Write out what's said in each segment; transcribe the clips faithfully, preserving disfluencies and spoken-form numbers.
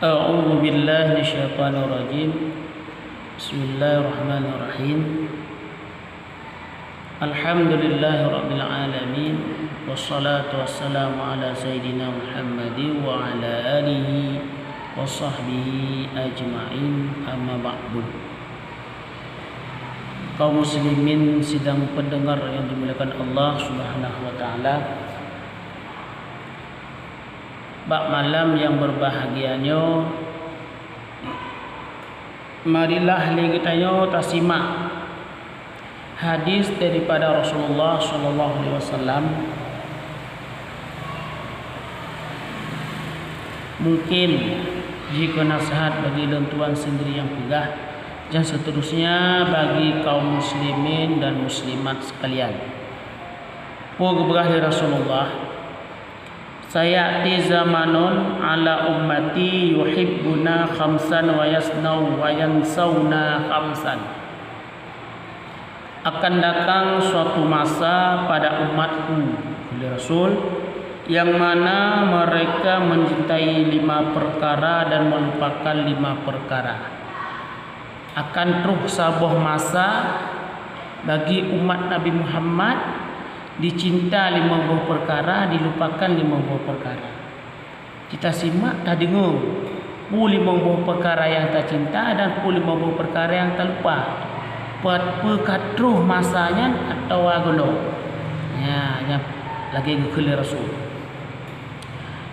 A'udzubillahi minasyaitonirrajim. Bismillahirrahmanirrahim. Alhamdulillahirabbil alamin. Wassalatu wassalamu ala sayyidina Muhammadin wa ala alihi wa sahbihi ajma'in. Amma ba'du. Kaum muslimin sidang pendengar yang dimuliakan Allah Subhanahu wa taala. Bak malam nyang berbahagia nyoe, marilah lé geutanyoe tasimak hadis daripada Rasulullah sallallahu alaihi wasallam. Mungkin jeuet keu nasihat bagi lôn tuan sendiri nyang peugah, dan seterusnya bagi kaum muslimin dan muslimat sekalian. Peue geupeugah lé Rasulullah, "Saya'ti zamanun ala ummati yuhibbuna khamsan wa yasnau wa yansauna khamsan." Akan datang suatu masa pada umatku, kheun Rasul, yang mana mereka mencintai lima perkara dan melupakan lima perkara. Akan troh saboh masa bagi umat Nabi Muhammad, dicinta limong boh peukara, dilupakan limong boh peukara. Kita simak, tadeungoe peue limong boh peukara nyang tacinta dan peue limong boh peukara nyang talupa. Pat peu ka troh masa nyan atawa gohlom. Nya, nyang lagée geukheun lé Rasul.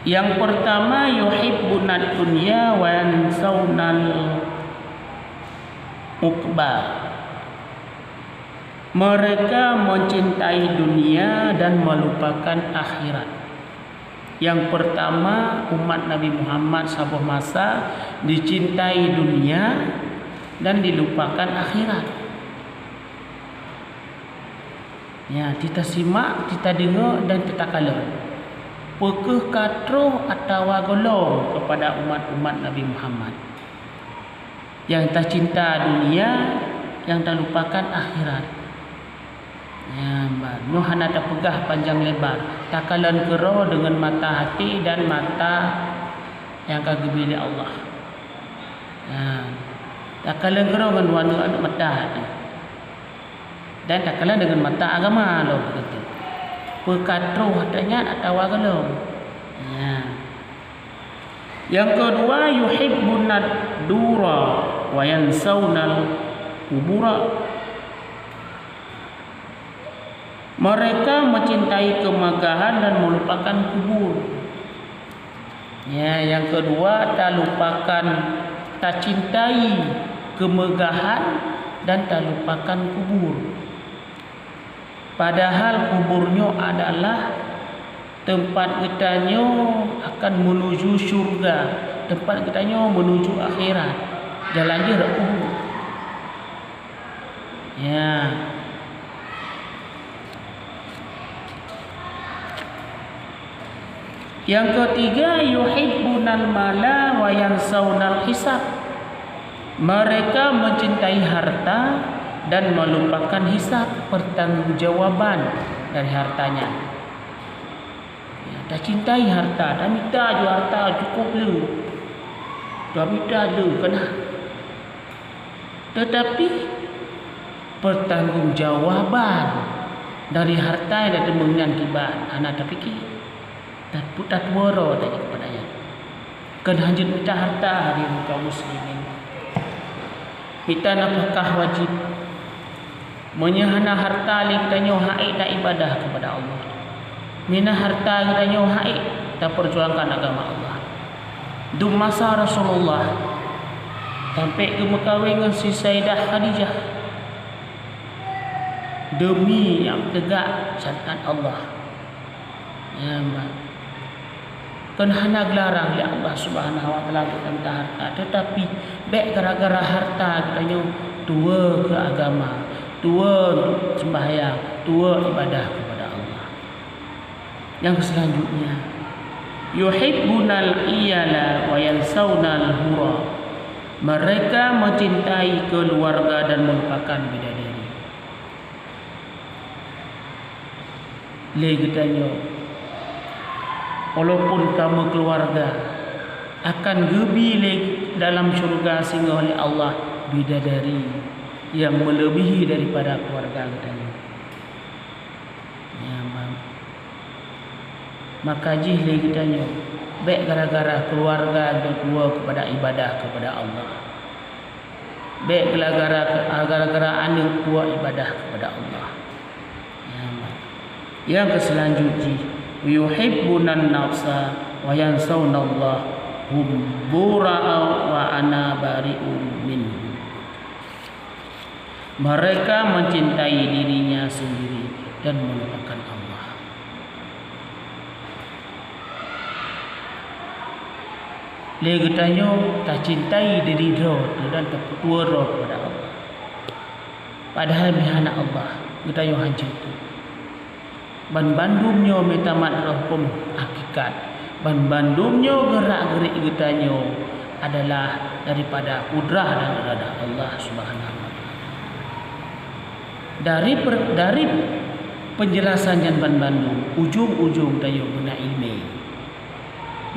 Yang pertama, yuhibbunad dunya wa yansaunal uqba. Mereka mencintai dunia dan melupakan akhirat. Yang pertama, umat Nabi Muhammad saboh masa dicintai dunia dan dilupakan akhirat. Ya, kita simak, kita dengar dan kita kalon. Peu kheueh ka troh atawa gohlom kepada umat-umat Nabi Muhammad. Nyang tacinta dunia, nyang talupakan akhirat. Nyan, bah, nyoe hana tapeugah panjang lebar. Takalon keudroe deungon mata hati dan mata nyang ka geubri lé Allah. Nyan, takalon keudroe ngon dua aneuk mata hati. Dan takalon deungon mata agama lom begitu. Peu ka troh atra nyan atawa gohlom. Nyan. Yang kedua, yuhibbunad dura wa yansaunal kubura. Mereka mencintai kemegahan dan melupakan kubur. Ya, yang kedua, talupakan, tacintai kemegahan dan talupakan kubur. Padahal kubur nyoe adalah teumpat geutanyoe akan meunuju syurga, teumpat geutanyoe meunuju akhirat. Jalan jih rot kubur. Ya. Yang ketiga, yuhibbunal mala wa yansaunal hisab. Mereka mencintai harta dan melupakan hisab, pertanggungjawaban dari hartanya. Ya, tacintai harta, tamita ju harta cukup le. Tamita le, keunan. Tetapi, pertanggungjawaban dari harta nyang teumeung nyan kiban hana tapike. Tapu-, tatuwoe droe tadi kepada nyan. Keunan jeuet mita harta, hadirin kaum muslimin. Mita nafkah wajib. Meunyoe hana harta lé geutanyoe han ék taibadah keupada Allah. Meunyoe na harta geutanyoe han ék tapeujuangkan agama Allah. Dum masa Rasulullah sampai geumeukawen ngon si Saidah Khadijah deumi nyang teugak syariat Allah. Ya, ma. Kon hana geularang lé Allah Subhanahu wa Taala geutanyoe harta, tetapi bék gara-gara harta geutanyoe tuwoe keu agama, tuwoe untuk sembahyang, tuwoe ibadah kepada Allah. Yang selanjutnya, yuhibbunal iyala wa yansaunal hura. Mereka mencintai keluarga dan melupakan bidadari. Lé geutanyoe, walaupun ka meukeuluwarga, Akan geubi lé dalam syeuruga singoh lé Allah bidadari nyang meuleubihi daripada keuluwarga geutanyoe. Nyan, ma-, maka jih lé geutanyoe, bék gara-gara keuluwarga geutanyoe tuwoe keupada ibadah keupada Allah. Bék gara-gara, gara-gara aneuëk tuwoe ibadah keupada Allah. Nyan, ma-, nyang keu seulanjut jih, "Yuhibbunan nasa wa yansaunallah, hum bura'a wa ana bari'um minhum." Mereka mencintai dirinya sendiri dan melupakan Allah. Lé geutanyoe tacintai diri droe teuh dan tapeutuwoe droe keupada Allah. Padahai meuhana Allah, geutanyoe hanjeuet. Banbandum nyoe meutamah droe huköm hakikat. Banbandum nyoe geurak-geurik geutanyoe adalah daripada kudrah dan iradah Allah Subhanahu wa Taala. Dari per-, dari peunjeulasan nyan banbandum, ujong-ujong tanyoe beuna iéleumé.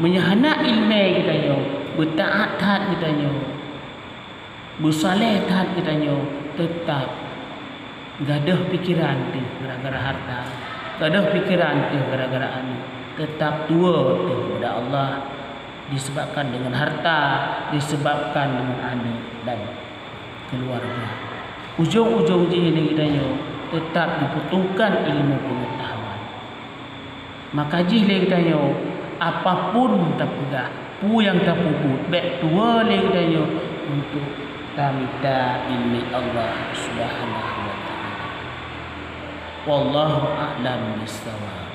Meunyoe hana iéleumé geutanyoe, beutaát that geutanyoe, beusaléh that geutanyoe, teutab gadôh pikeran teuh gara-gara hareuta, gadôh pikeran teuh gara-gara aneuëk, teutab tuwoe teuh keupada Allah disebabkan deungon hareuta, disebabkan deungon aneuëk dan keuluwarga. Ujong-ujong jih lé geutanyoe teutab jibutuhkan iéleumé peungeutahuan. Maka jih lé geutanyoe, apapun tapeugah, peue nyang tapeubuet, bék tuwoe lé geutanyoe untuk tamita iéleumé Allah Subhanahu wa Taala. Wallahu a'lam bissawab.